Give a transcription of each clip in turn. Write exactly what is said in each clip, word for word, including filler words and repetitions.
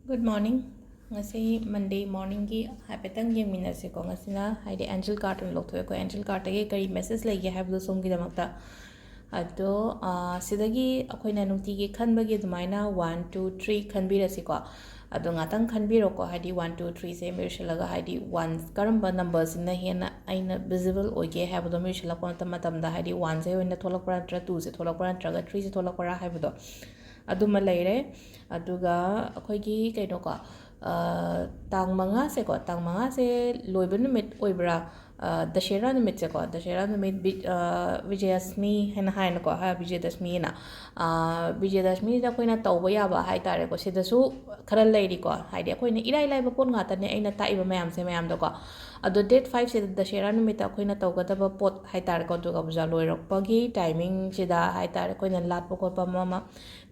Good morning. ꯉꯁꯤ Monday morningꯒꯤ ꯍꯥꯏꯐꯦꯠꯇꯪ ꯌꯦꯡꯃꯤꯟꯅꯁꯤꯀꯣ꯫ ꯉꯁꯤꯅ ꯍꯥꯏꯗꯤ angel card ꯑꯣꯏꯅ ꯂꯧꯊꯣꯛꯑꯦꯀꯣ꯫ Angel cardꯇꯒꯤ ꯀꯔꯤ message ꯂꯩꯒꯦ ꯍꯥꯏꯕꯗꯣ ꯁꯣꯝꯒꯤꯗꯃꯛꯇ꯫ ꯑꯗꯣ, ꯑ, ꯁꯤꯗꯒꯤ ꯑꯩꯈꯣꯏꯅ ꯅꯨꯡꯇꯤꯒꯤ ꯈꯟꯕꯒꯤ ꯑꯗꯨꯃꯥꯏꯅ one, two, three ꯈꯟꯕꯤꯔꯁꯤꯀꯣ꯫ ꯑꯗꯣ ꯉꯥꯛꯇꯪ ꯈꯟꯕꯤꯔꯣꯀꯣ, ꯍꯥꯏꯗꯤ one, two, threeꯁꯦ ꯃꯤꯔꯁꯤꯜꯂꯒ, ꯍꯥꯏꯗꯤ ones ꯀꯔꯝꯕ numberꯁꯤꯅ ꯍꯦꯟꯅ ꯑꯩꯅ visible ꯑꯣꯏꯒꯦ ꯍꯥꯏꯕꯗꯣ ꯃꯤꯔꯁꯤꯜꯂꯛꯄ ꯃꯇꯝ-, ꯃꯇꯝꯗ, ꯍꯥꯏꯗꯤ oneꯁꯦ ꯑꯣꯏꯅ ꯊꯣꯛꯂꯛꯄ꯭ꯔꯥ, ꯅꯠꯇ꯭ꯔꯒ twoꯁꯦ ꯊꯣꯛꯂꯛꯄ꯭ꯔꯥ, ꯅꯠꯇ꯭ꯔꯒ threeꯁꯦ ꯊꯣꯛꯂꯛꯄ꯭ꯔꯥ ꯍꯥꯏꯕꯗꯣ ꯑꯗꯨꯃ ꯂꯩꯔꯦ꯫ ꯑꯗꯨꯒ ꯑꯩꯈꯣꯏꯒꯤ ꯀꯩꯅꯣꯀꯣ, ꯑ, ꯇꯥꯡ ꯃꯉꯥꯁꯦꯀꯣ, ꯇꯥꯡ ꯃꯉꯥꯁꯦ ꯂꯣꯏꯕ ꯅꯨꯃꯤꯠ ꯑꯣꯏꯕ꯭ꯔꯥ? ꯑ, ꯗꯁꯦꯔꯥ ꯅꯨꯃꯤꯠꯁꯦꯀꯣ, ꯗꯁꯦꯔꯥ ꯅꯨꯃꯤꯠ ꯕꯤ-, ꯑ, ꯕꯤꯖꯌꯗꯁꯃꯤ ꯍꯥꯏꯅ ꯍꯥꯏꯅꯀꯣ, ꯍꯥ, ꯕꯤꯖꯌꯗꯁꯃꯤ ꯍꯥꯏꯅ꯫ ꯑ, ꯕꯤꯖꯌꯗꯁꯃꯤꯁꯤꯗ ꯑꯩꯈꯣꯏꯅ ꯇꯧꯕ ꯌꯥꯕ ꯍꯥꯏ ꯇꯥꯔꯦꯀꯣ, ꯁꯤꯗꯁꯨ ꯈꯔ ꯂꯩꯔꯤꯀꯣ꯫ ꯍꯥꯏꯗꯤ ꯑꯩꯈꯣꯏꯅ ꯏꯔꯥꯏ ꯂꯥꯏꯕ ꯄꯣꯠ ꯉꯥꯛꯇꯅꯦ ꯑꯩꯅ ꯇꯥꯛꯏꯕ ꯃꯌꯥꯝꯁꯦ ꯃꯌꯥꯝꯗꯀꯣ꯫ ꯑꯗꯣ date fiveꯁꯤꯗ ꯗꯁꯦꯔꯥ ꯅꯨꯃꯤꯠꯇ ꯑꯩꯈꯣꯏꯅ ꯇꯧꯒꯗꯕ ꯄꯣꯠ ꯍꯥꯏ ꯇꯥꯔꯦꯀꯣ, ꯗꯨꯔꯒꯥ ꯄꯨꯖꯥ ꯂꯣꯏꯔꯛꯄꯒꯤ timingꯁꯤꯗ ꯍꯥꯏ ꯇꯥꯔꯦ, ꯑꯩꯈꯣꯏꯅ ꯂꯥꯠꯄ ꯈꯣꯠꯄ ꯑꯃ ꯑꯃ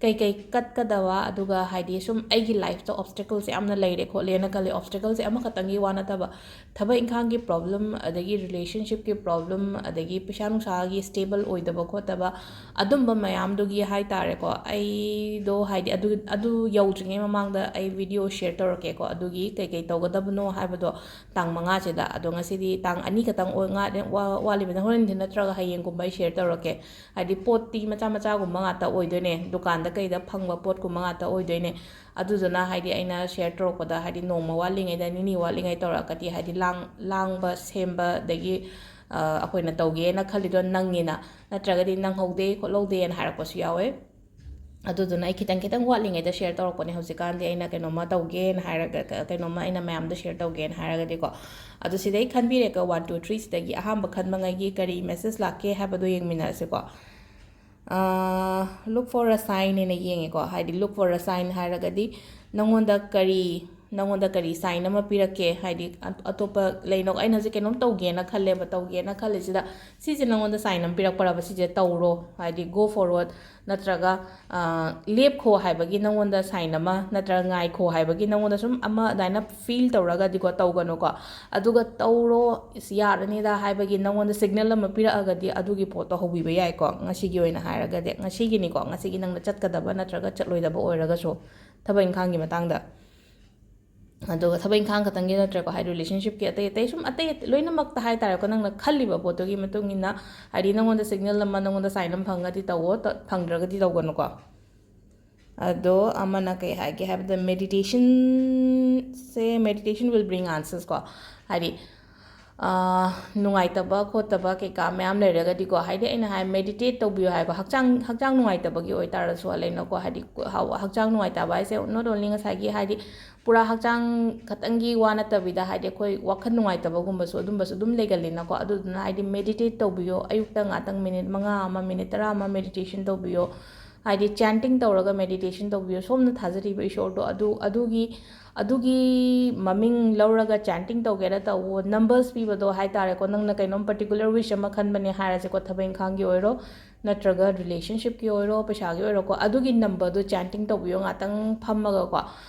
ꯀꯩꯀꯩ ꯀꯠꯀꯗꯕ, ꯑꯗꯨꯒ ꯍꯥꯏꯗꯤ ꯁꯨꯝ ꯑꯩꯒꯤ lifeꯇ obstacleꯁꯦ ꯌꯥꯝꯅ ꯂꯩꯔꯦ ꯈꯣꯠꯂꯦꯅ ꯈꯜꯂꯦ꯫ Obstacleꯁꯦ ꯑꯃꯈꯛꯇꯪꯒꯤ ꯋꯥ ꯅꯠꯇꯕ, ꯊꯕꯛ ꯏꯪꯈꯥꯡꯒꯤ problem, ꯑꯗꯒꯤ relationshipꯀꯤ problem, ꯑꯗꯒꯤ ꯄꯩꯁꯥ ꯅꯨꯡꯁꯥꯒꯤ stable ꯑꯣꯏꯗꯕ ꯈꯣꯠꯇꯕ, ꯑꯗꯨꯝꯕ ꯃꯌꯥꯝꯗꯨꯒꯤ ꯍꯥꯏ ꯇꯥꯔꯦꯀꯣ꯫ ꯑꯩꯗꯣ ꯍꯥꯏꯗꯤ ꯑꯗꯨ, ꯑꯗꯨ ꯌꯧꯗ꯭ꯔꯤꯉꯩ ꯃꯃꯥꯡꯗ ꯑꯩ video share ꯇꯧꯔꯛꯀꯦꯀꯣ, ꯑꯗꯨꯒꯤ ꯀꯩꯀꯩ ꯇꯧꯒꯗꯕꯅꯣ ꯍꯥꯏꯕꯗꯣ ꯇꯥꯡ ꯃꯉꯥꯁꯤꯗ꯫ ꯑꯗꯣ ꯉꯁꯤꯗꯤ ꯇꯥꯡ ꯑꯅꯤ ꯈꯛꯇꯪ ꯑꯣꯏ-, ꯉꯥꯏ-, ꯋꯥ-, ꯋꯥꯠꯂꯤꯕꯅ ꯍꯣꯔꯦꯟ ꯅꯨꯡꯊꯤꯜ ꯅꯠꯇ꯭ꯔꯒ ꯍꯌꯦꯡꯒꯨꯝꯕ ꯑꯩ share ꯇꯧꯔꯛꯀꯦ꯫ ꯍꯥꯏꯗꯤ ꯄꯣꯠꯇꯤ ꯃꯆꯥ ꯃꯆꯥꯒꯨꯝꯕ ꯉꯥꯛꯇ ꯑꯣꯏꯗꯣꯏꯅꯦ, ꯗꯨꯀꯥꯟꯗ ꯀꯩꯗ ꯐꯪꯕ ꯄꯣꯠꯀꯨꯝꯕ ꯉꯥꯛꯇ ꯑꯣꯏꯗꯣꯏꯅꯦ꯫ ꯑꯗꯨꯗꯨꯅ ꯍꯥꯏꯗꯤ ꯑꯩꯅ share ꯇꯧꯔꯛꯄꯗ ꯍꯥꯏꯗꯤ ꯅꯣꯡꯃ ꯋꯥꯠꯂꯤꯉꯩꯗ, ꯅꯤꯅꯤ ꯋꯥꯠꯂꯤꯉꯩ ꯇꯧꯔꯛꯑꯒꯗꯤ ꯍꯥꯏꯗꯤ ꯂꯥꯡ-, ꯂꯥꯡꯕ ꯁꯦꯝꯕ ꯑꯗꯒꯤ, ꯑ, ꯑꯩꯈꯣꯏꯅ ꯇꯧꯒꯦꯅ ꯈꯜꯂꯤꯗꯣ ꯅꯪꯉꯤꯅ, ꯅꯠꯇ꯭ꯔꯒꯗꯤ ꯅꯪꯍꯧꯗꯦ ꯈꯣꯠꯍꯧꯗꯦꯅ ꯍꯥꯏꯔꯛꯄꯁꯨ ꯌꯥꯎꯋꯦ꯫ ꯑꯗꯨꯗꯨꯅ ꯑꯩ ꯈꯤꯇꯪ ꯈꯤꯇꯪ ꯋꯥꯠꯂꯤꯉꯩꯗ share ꯇꯧꯔꯛꯄꯅꯦ꯫ ꯍꯧꯖꯤꯛꯀꯥꯟꯗꯤ ꯑꯩꯅ ꯀꯩꯅꯣꯝꯃ ꯇꯧꯒꯦꯅ ꯍꯥꯏꯔꯒ, ꯀ-, ꯀꯩꯅꯣꯝꯃ ꯑꯩꯅ ꯃꯌꯥꯝꯗ share ꯇꯧꯒꯦꯅ ꯍꯥꯏꯔꯒꯗꯤꯀꯣ꯫ ꯑꯗꯨ ꯁꯤꯗꯩ ꯈꯟꯕꯤꯔꯦꯀꯣ, one, two, three ꯁꯤꯗꯒꯤ ꯑꯍꯥꯟꯕ ꯈꯟꯕꯉꯩꯒꯤ ꯀꯔꯤ message ꯂꯥꯛꯀꯦ ꯍꯥꯏꯕꯗꯣ ꯌꯦꯡꯃꯤꯟꯅꯔꯁꯤꯀꯣ꯫ ꯑ, look for a sign ꯍꯥꯏꯅ ꯌꯦꯡꯉꯦꯀꯣ꯫ ꯍꯥꯏꯗꯤ look for a sign ꯍꯥꯏꯔꯒꯗꯤ ꯅꯪꯉꯣꯟꯗ ꯀꯔꯤ, ꯅꯪꯉꯣꯟꯗ ꯀꯔꯤ sign ꯑꯃ ꯄꯤꯔꯛꯀꯦ? ꯍꯥꯏꯗꯤ ꯑ-, ꯑꯇꯣꯞꯄ ꯂꯩꯅꯣ, ꯑꯩꯅ ꯍꯧꯖꯤꯛ ꯀꯩꯅꯣꯝ ꯇꯧꯒꯦꯅ ꯈꯜꯂꯦꯕ, ꯇꯧꯒꯦꯅ ꯈꯜꯂꯤꯁꯤꯗ ꯁꯤꯁꯦ ꯅꯪꯉꯣꯟꯗ sign ꯑꯃ ꯄꯤꯔꯛꯄꯔꯕ, ꯁꯤꯁꯦ ꯇꯧꯔꯣ, ꯍꯥꯏꯗꯤ go forward, ꯅꯠꯇ꯭ꯔꯒ, ꯑ, ꯂꯦꯞꯈꯣ ꯍꯥꯏꯕꯒꯤ ꯅꯪꯉꯣꯟꯗ sign ꯑꯃ, ꯅꯠꯇ꯭ꯔꯒ ꯉꯥꯏꯈꯣ ꯍꯥꯏꯕꯒꯤ ꯅꯪꯉꯣꯟꯗ ꯁꯨꯝ ꯑꯃ ꯑꯗꯨꯃꯥꯏꯅ feel ꯇꯧꯔꯒꯗꯤꯀꯣ ꯇꯧꯒꯅꯨꯀꯣ꯫ ꯑꯗꯨꯒ ꯇꯧꯔꯣ, ꯏꯁ, ꯌꯥꯔꯅꯤꯗ ꯍꯥꯏꯕꯒꯤ ꯅꯪꯉꯣꯟꯗ signal ꯑꯃ ꯄꯤꯔꯛꯑꯒꯗꯤ ꯑꯗꯨꯒꯤ ꯄꯣꯠꯇꯣ ꯍꯧꯕꯤꯕ ꯌꯥꯏꯀꯣ꯫ ꯉꯁꯤꯒꯤ ꯑꯣꯏꯅ ꯍꯥꯏꯔꯒꯗꯤ, ꯉꯁꯤꯒꯤꯅꯤꯀꯣ, ꯉꯁꯤꯒꯤ ꯅꯪꯅ ꯆꯠꯀꯗꯕ ꯅꯠꯇ꯭ꯔꯒ ꯆꯠꯂꯣꯏꯗꯕ ꯑꯣꯏꯔꯒꯁꯨ ꯊꯕꯛ ꯏꯪꯈꯥꯡꯒꯤ ꯃꯇꯥꯡꯗ꯫ ꯑꯗꯨꯒ ꯊꯕꯛ ꯏꯪꯈꯥꯡ ꯈꯛꯇꯪꯒꯤ ꯅꯠꯇ꯭ꯔꯦꯀꯣ, ꯍꯥꯏꯗꯤ relationship ꯀꯤ ꯑꯇꯩ ꯑꯇꯩ ꯁꯨꯝ ꯑꯇꯩ ꯑꯇꯩ ꯂꯣꯏꯅꯃꯛꯇ ꯍꯥꯏꯇꯥꯔꯦꯀꯣ, ꯅꯪꯅ ꯈꯜꯂꯤꯕ ꯄꯣꯠꯇꯨꯒꯤ ꯃꯇꯨꯡ ꯏꯟꯅ, ꯍꯥꯏꯗꯤ ꯅꯪꯉꯣꯟꯗ signal ꯑꯃ, ꯅꯪꯉꯣꯟꯗ sign ꯑꯃ ꯐꯪꯉꯒꯗꯤ ꯇꯧꯋꯣ, ꯇ-, ꯐꯪꯗ꯭ꯔꯒꯗꯤ ꯇꯧꯒꯅꯨꯀꯣ꯫ ꯑꯗꯣ ꯑꯃꯅ ꯀꯩ ꯍꯥꯏꯒꯦ ꯍꯥꯏꯕꯗ, meditation say, meditation will bring answers ꯀꯣ, ꯍꯥꯏꯗꯤ ꯑꯥ, ꯅꯨꯡꯉꯥꯏꯇꯕ ꯈꯣꯠꯇꯕ ꯀꯩꯀꯥ ꯃꯌꯥꯝ ꯂꯩꯔꯒꯗꯤꯀꯣ, ꯍꯥꯏꯗꯤ ꯑꯩꯅ ꯍꯥꯏ meditate ꯇꯧꯕꯤꯌꯨ ꯍꯥꯏꯕ, ꯍꯛꯆꯥꯡ, ꯍꯛꯆꯥꯡ ꯅꯨꯡꯉꯥꯏꯇꯕꯒꯤ ꯑꯣꯏꯇꯥꯔꯁꯨ ꯂꯩꯅꯀꯣ, ꯍꯥꯏꯗꯤ ꯍ-, ꯍꯛꯆꯥꯡ ꯅꯨꯡꯉꯥꯏꯇꯕ ꯍꯥꯏꯁꯦ not only ꯉꯁꯥꯏꯒꯤ ꯍꯥꯏꯗꯤ ꯄꯨꯔꯥ ꯍꯛꯆꯥꯡ ꯈꯛꯇꯪꯒꯤ ꯋꯥ ꯅꯠꯇꯕꯤꯗ, ꯍꯥꯏꯗꯤ ꯑꯩꯈꯣꯏ ꯋꯥꯈꯜ ꯅꯨꯡꯉꯥꯏꯇꯕꯒꯨꯝꯕꯁꯨ ꯑꯗꯨꯝꯕꯁꯨ ꯑꯗꯨꯝ ꯂꯩꯒꯜꯂꯤꯅꯀꯣ꯫ ꯑꯗꯨꯗꯨꯅ ꯍꯥꯏꯗꯤ meditate ꯇꯧꯕꯤꯌꯣ, ꯑꯌꯨꯛꯇ ꯉꯥꯛꯇꯪ minute ꯃꯉꯥ ꯑꯃ, minute ꯇꯔꯥ ꯑꯃ meditation ꯇꯧꯕꯤꯌꯣ꯫ ꯍꯥꯏꯗꯤ chanting ꯇꯧꯔꯒ meditation ꯇꯧꯕꯤꯌꯣ, ꯁꯣꯝꯅ ꯊꯥꯖꯔꯤꯕ ꯏꯁꯣꯔꯗꯣ ꯑꯗꯨ, ꯑꯗꯨꯒꯤ, ꯑꯗꯨꯒꯤ ꯃꯃꯤꯡ ꯂꯧꯔꯒ chanting ꯇꯧꯒꯦꯔꯥ ꯇꯧꯋꯣ꯫ Numbers ꯄꯤꯕꯗꯣ ꯍꯥꯏꯇꯥꯔꯦꯀꯣ, ꯅꯪꯅ ꯀꯩꯅꯣꯝ particular wish ꯑꯃ ꯈꯟꯕꯅꯦ ꯍꯥꯏꯔꯁꯦꯀꯣ, ꯊꯕꯛ ꯏꯪꯈꯥꯡꯒꯤ ꯑꯣꯏꯔꯣ, ꯅꯠꯇ꯭ꯔꯒ relationship ꯀꯤ ꯑꯣꯏꯔꯣ, ꯄꯩꯁꯥꯒꯤ ꯑꯣꯏꯔꯣꯀꯣ, ꯑꯗꯨꯒꯤ number ꯗꯣ chanting ꯇꯧꯕꯤꯌꯣ ꯉꯥꯛꯇꯪ ꯐꯝꯃꯒꯀꯣ꯫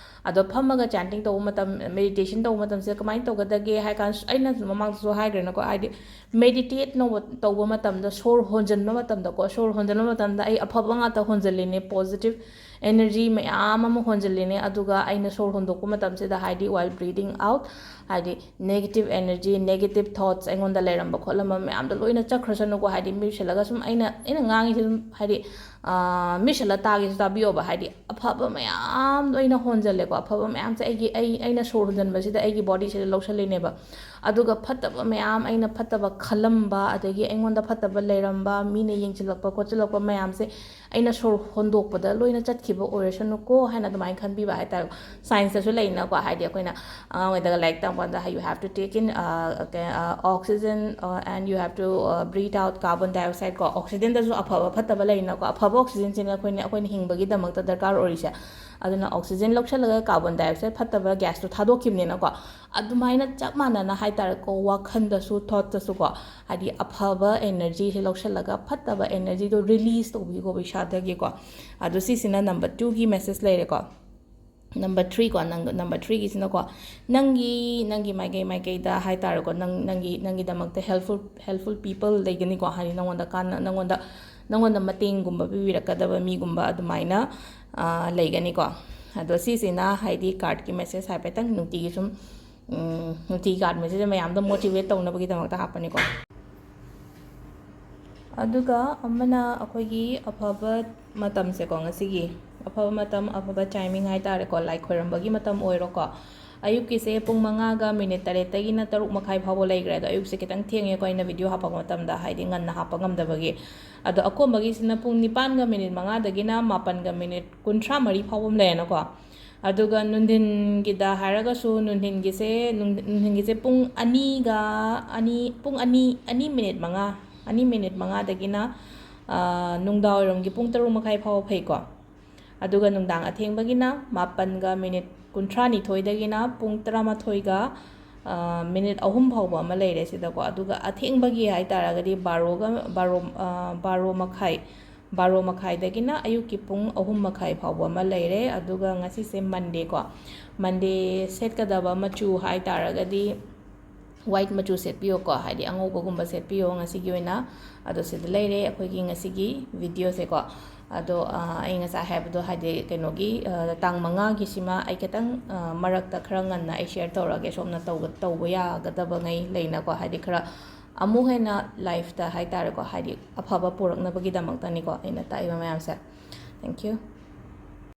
ꯑꯗꯣ ꯐꯝꯃꯒ chanting ꯇꯧꯕ ꯃꯇꯝ, meditation ꯇꯧꯕ ꯃꯇꯝꯁꯤꯗ ꯀꯃꯥꯏꯅ ꯇꯧꯒꯗꯒꯦ ꯍꯥꯏ ꯀꯥꯟꯗ, ꯑꯩꯅ ꯃꯃꯥꯡꯗꯁꯨ ꯍꯥꯏꯈ꯭ꯔꯦꯅꯀꯣ, ꯍꯥꯏꯗꯤ meditate ꯅꯧꯕ-, ꯇꯧꯕ ꯃꯇꯝꯗ, ꯁꯣꯔ ꯍꯣꯟꯖꯤꯟꯕ ꯃꯇꯝꯗꯀꯣ, ꯁꯣꯔ ꯍꯣꯟꯖꯤꯟꯕ ꯃꯇꯝꯗ ꯑꯩ ꯑꯐꯕ ꯉꯥꯛꯇ ꯍꯣꯟꯖꯤꯜꯂꯤꯅꯦ, positive energy ꯃꯌꯥꯝ ꯑꯃ ꯍꯣꯟꯖꯤꯜꯂꯤꯅꯦ꯫ ꯑꯗꯨꯒ ꯑꯩꯅ ꯁꯣꯔ ꯍꯣꯟꯗꯣꯛꯄ ꯃꯇꯝꯁꯤꯗ, ꯍꯥꯏꯗꯤ while breathing out, ꯍꯥꯏꯗꯤ negative energy, negative thoughts ꯑꯩꯉꯣꯟꯗ ꯂꯩꯔꯝꯕ ꯈꯣꯠꯂꯝꯕ ꯃꯌꯥꯝꯗꯣ ꯂꯣꯏꯅ ꯆꯠꯈ꯭ꯔꯁꯅꯨꯀꯣ꯫ ꯍꯥꯏꯗꯤ ꯃꯤꯠ ꯎꯏꯁꯤꯜꯂꯒ ꯁꯨꯝ ꯑꯩꯅ, ꯑꯩꯅ ꯉꯥꯡꯉꯤꯁꯦ ꯑꯗꯨꯝ, ꯍꯥꯏꯗꯤ, ꯑꯥ, ꯃꯤꯠ ꯎꯏꯁꯤꯜꯂ ꯇꯥꯒꯦꯁꯨ ꯇꯥꯕꯤꯌꯣꯕ꯫ ꯍꯥꯏꯗꯤ ꯑꯐꯕ ꯃꯌꯥꯝꯗꯣ ꯑꯩꯅ ꯍꯣꯟꯖꯜꯂꯦꯀꯣ꯫ ꯑꯐꯕ ꯃꯌꯥꯝꯁꯦ ꯑꯩꯒꯤ, ꯑꯩ, ꯑꯩꯅ ꯁꯣꯔ ꯍꯣꯟꯖꯟꯕꯁꯤꯗ ꯑꯩꯒꯤ bodyꯁꯤꯗ ꯂꯧꯁꯜꯂꯤꯅꯦꯕ꯫ ꯑꯗꯨꯒ ꯐꯠꯇꯕ ꯃꯌꯥꯝ, ꯑꯩꯅ ꯐꯠꯇꯕ ꯈꯜꯂꯝꯕ, ꯑꯗꯒꯤ ꯑꯩꯉꯣꯟꯗ ꯐꯠꯇꯕ ꯂꯩꯔꯝꯕ, ꯃꯤꯅ ꯌꯦꯡꯁꯤꯜꯂꯛꯄ ꯈꯣꯠꯆꯤꯜꯂꯛꯄ ꯃꯌꯥꯝꯁꯦ ꯑꯩꯅ ꯁꯣꯔ ꯍꯣꯟꯗꯣꯛꯄꯗ ꯂꯣꯏꯅ ꯆꯠꯈꯤꯕ ꯑꯣꯏꯔꯁꯅꯨꯀꯣ ꯍꯥꯏꯅ ꯑꯗꯨꯃꯥꯏꯅ ꯈꯟꯕꯤꯕ ꯍꯥꯏꯇꯥꯔꯦ꯫ Scienceꯇꯁꯨ ꯂꯩꯅꯀꯣ, ꯍꯥꯏꯗꯤ ꯑꯩꯈꯣꯏꯅ ꯑꯉꯥꯡ ꯑꯣꯏꯗꯒ ꯂꯥꯏꯔꯤꯛ ꯇꯝꯕ ꯀꯥꯟꯗ, you have to take in, uh, okay, uh, oxygen, uh, and you have to, uh, breathe out carbon dioxide ꯀꯣ꯫ Oxygenꯗꯁꯨ ꯑꯐꯕ ꯐꯠꯇꯕ ꯂꯩꯅꯀꯣ꯫ ꯑꯐꯕ oxygenꯁꯤꯅ ꯑꯩꯈꯣꯏꯅ, ꯑꯩꯈꯣꯏꯅ ꯍꯤꯡꯕꯒꯤꯗꯃꯛꯇ ꯗꯔꯀꯥꯔ ꯑꯣꯏꯔꯤꯁꯦ꯫ ꯑꯗꯨꯅ oxygen ꯂꯧꯁꯜꯂꯒ carbon dioxide, ꯐꯠꯇꯕ gasꯇꯣ ꯊꯥꯗꯣꯛꯈꯤꯕꯅꯤꯅꯀꯣ꯫ ꯑꯗꯨꯃꯥꯏꯅ ꯆꯞ ꯃꯥꯟꯅꯅ ꯍꯥꯏꯇꯥꯔꯦꯀꯣ, ꯋꯥꯈꯜꯗꯁꯨ, thoughtꯇꯁꯨꯀꯣ, ꯍꯥꯏꯗꯤ ꯑꯐꯕ energyꯁꯦ ꯂꯧꯁꯜꯂꯒ ꯐꯠꯇꯕ energyꯗꯣ release ꯇꯧꯕꯤꯀꯣꯕ ꯏꯁꯥꯗꯒꯤꯀꯣ꯫ ꯑꯗꯣ ꯁꯤꯁꯤꯅ number twoꯒꯤ message ꯂꯩꯔꯦꯀꯣ꯫ Number three ꯀꯣ, ꯅꯪ, number threeꯒꯤꯁꯤꯅꯀꯣ, ꯅꯪꯒꯤ, ꯅꯪꯒꯤ ꯃꯥꯏꯀꯩ, ꯃꯥꯏꯀꯩꯗ ꯍꯥꯏꯇꯥꯔꯦꯀꯣ, ꯅꯪ, ꯅꯪꯒꯤ, ꯅꯪꯒꯤꯗꯃꯛꯇ helpful, helpful people ꯂꯩꯒꯅꯤꯀꯣ, ꯍꯥꯏꯗꯤ ꯅꯪꯉꯣꯟꯗ ꯀꯥꯟꯅ-, ꯅꯪꯉꯣꯟꯗ, ꯅꯪꯉꯣꯟꯗ ꯃꯇꯦꯡꯒꯨꯝꯕ ꯄꯤꯕꯤꯔꯛꯀꯗꯕ ꯃꯤꯒꯨꯝꯕ ꯑꯗꯨꯃꯥꯏꯅ, ꯑꯥ, ꯂꯩꯒꯅꯤꯀꯣ꯫ ꯑꯗꯣ ꯁꯤꯁꯤꯅ ꯍꯥꯏꯗꯤ cardꯀꯤ message ꯍꯥꯏꯐꯦꯠꯇꯪ ꯅꯨꯡꯇꯤꯒꯤ ꯁꯨꯝ, ꯎꯝ, ꯅꯨꯡꯇꯤꯒꯤ card message ꯃꯌꯥꯝꯗꯣ motivate ꯇꯧꯅꯕꯒꯤꯗꯃꯛꯇ ꯍꯥꯞꯄꯅꯤꯀꯣ꯫ ꯑꯗꯨꯒ ꯑꯃꯅ ꯑꯩꯈꯣꯏꯒꯤ ꯑꯐꯕ ꯃꯇꯝꯁꯦꯀꯣ, ꯉꯁꯤꯒꯤ ꯑꯐꯕ ꯃꯇꯝ, ꯑꯐꯕ timing ꯍꯥꯏ ꯇꯥꯔꯦꯀꯣ, ꯂꯥꯏ ꯈꯣꯏꯔꯝꯕꯒꯤ ꯃꯇꯝ ꯑꯣꯏꯔꯣꯀꯣ꯫ ꯑꯌꯨꯛꯀꯤꯁꯦ ꯄꯨꯡ ꯃꯉꯥꯒ minute ꯇꯔꯦꯠꯇꯒꯤꯅ ꯇꯔꯨꯛ ꯃꯈꯥꯏ ꯐꯥꯎꯕ ꯂꯩꯈ꯭ꯔꯦ꯫ ꯑꯗꯣ ꯑꯌꯨꯛꯁꯦ ꯈꯤꯇꯪ ꯊꯦꯡꯉꯦꯀꯣ, ꯑꯩꯅ video ꯍꯥꯞꯄꯛꯄ ꯃꯇꯝꯗ, ꯍꯥꯏꯗꯤ ꯉꯟꯅ ꯍꯥꯞꯄ ꯉꯝꯗꯕꯒꯤ꯫ ꯑꯗꯣ ꯑꯀꯣꯝꯕꯒꯤꯁꯤꯅ ꯄꯨꯡ ꯅꯤꯄꯥꯟꯒ minute ꯃꯉꯥꯗꯒꯤꯅ ꯃꯥꯄꯟꯒ minute ꯀꯨꯟꯊ꯭ꯔꯥ ꯃꯔꯤ ꯐꯥꯎꯕ ꯑꯃ ꯂꯩꯔꯦꯅꯀꯣ꯫ ꯑꯗꯨꯒ ꯅꯨꯡꯊꯤꯟꯒꯤꯗ ꯍꯥꯏꯔꯒꯁꯨ, ꯅꯨꯡꯊꯤꯟꯒꯤꯁꯦ, ꯅꯨꯡ-, ꯅꯨꯡꯊꯤꯟꯒꯤꯁꯦ ꯄꯨꯡ ꯑꯅꯤꯒ ꯑꯅꯤ, ꯄꯨꯡ ꯑꯅꯤ, ꯑꯅꯤ minute ꯃꯉꯥ, ꯑꯅꯤ minute ꯃꯉꯥꯗꯒꯤꯅ, ꯑꯥ, ꯅꯨꯡꯗꯥꯡꯋꯥꯏꯔꯝꯒꯤ ꯄꯨꯡ ꯇꯔꯨꯛ ꯃꯈꯥꯏ ꯐꯥꯎꯕ ꯐꯩꯀꯣ꯫ ꯑꯗꯨꯒ ꯅꯨꯡꯗꯥꯡ ꯑꯊꯦꯡꯕꯒꯤꯅ ꯃꯥꯄꯟꯒ minute ꯀꯨꯟꯊ꯭ꯔꯥꯅꯤꯊꯣꯏꯗꯒꯤꯅ ꯄꯨꯡ ꯇꯔꯥꯃꯥꯊꯣꯏꯒ, ꯑꯥ, minute ꯑꯍꯨꯝ ꯐꯥꯎꯕ ꯑꯃ ꯂꯩꯔꯦ ꯁꯤꯗꯀꯣ꯫ ꯑꯗꯨꯒ ꯑꯊꯦꯡꯕꯒꯤ ꯍꯥꯏ ꯇꯥꯔꯒꯗꯤ ꯕꯥꯔꯣꯒ, ꯕꯥꯔꯣ, ꯑꯥ, ꯕꯥꯔꯣ ꯃꯈꯥꯏ, ꯕꯥꯔꯣ ꯃꯈꯥꯏꯗꯒꯤꯅ ꯑꯌꯨꯛꯀꯤ ꯄꯨꯡ ꯑꯍꯨꯝ ꯃꯈꯥꯏ ꯐꯥꯎꯕ ꯑꯃ ꯂꯩꯔꯦ꯫ ꯑꯗꯨꯒ ꯉꯁꯤꯁꯦ Monday ꯀꯣ, Monday ꯁꯦꯠꯀꯗꯕ ꯃꯆꯨ ꯍꯥꯏ ꯇꯥꯔꯒꯗꯤ white ꯃꯆꯨ ꯁꯦꯠꯄꯤꯌꯣꯀꯣ, ꯍꯥꯏꯗꯤ ꯑꯉꯧꯕꯒꯨꯝꯕ ꯁꯦꯠꯄꯤꯌꯣ ꯉꯁꯤꯒꯤ ꯑꯣꯏꯅ꯫ ꯑꯗꯣ ꯁꯤꯗ ꯂꯩꯔꯦ ꯑꯩꯈꯣꯏꯒꯤ ꯉꯁꯤꯒꯤ videoꯁꯦꯀꯣ꯫ ꯑꯗꯣ, ꯑ, ꯑꯩ ꯉꯁꯥꯏ ꯍꯥꯏꯕꯗꯣ, ꯍꯥꯏꯗꯤ ꯀꯩꯅꯣꯒꯤ, ꯑ, ꯇꯥꯡ ꯃꯉꯥꯒꯤꯁꯤꯃ ꯑꯩ ꯈꯤꯇꯪ, ꯑ, ꯃꯔꯛꯇ ꯈꯔ ꯉꯟꯅ ꯑꯩ share ꯇꯧꯔꯛꯑꯒꯦ, ꯁꯣꯝꯅ ꯇꯧꯕ, ꯇꯧꯕ ꯌꯥꯒꯗꯕꯉꯩ ꯂꯩꯅꯀꯣ, ꯍꯥꯏꯗꯤ ꯈꯔ ꯑꯃꯨꯛ ꯍꯦꯟꯅ lifeꯇ ꯍꯥꯏ ꯇꯥꯔꯦꯀꯣ, ꯍꯥꯏꯗꯤ ꯑꯐꯕ ꯄꯨꯔꯛꯅꯕꯒꯤꯗꯃꯛꯇꯅꯤꯀꯣ ꯑꯩꯅ ꯇꯥꯛꯏꯕ ꯃꯌꯥꯝꯁꯦ꯫ Thank you꯫